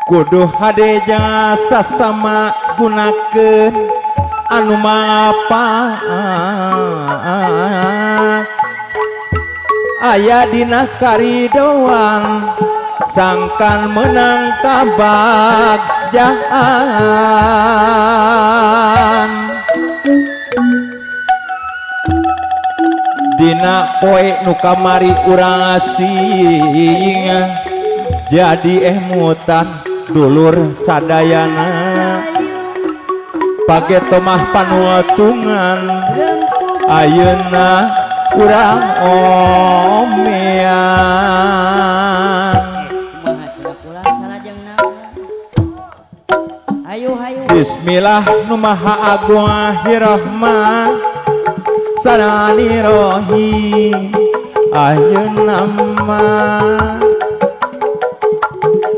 Kudu hade jasa sama gunakeun anu manfaat aya dina karidoan sangkan menang kabagjaan. Dina poe nu kamari urang asing jadi emutan dulur sadayana pageto mah panuatungan ayeuna urang omean. Bismillah nu maha agung ahirahman sanani rohim ayeuna mah.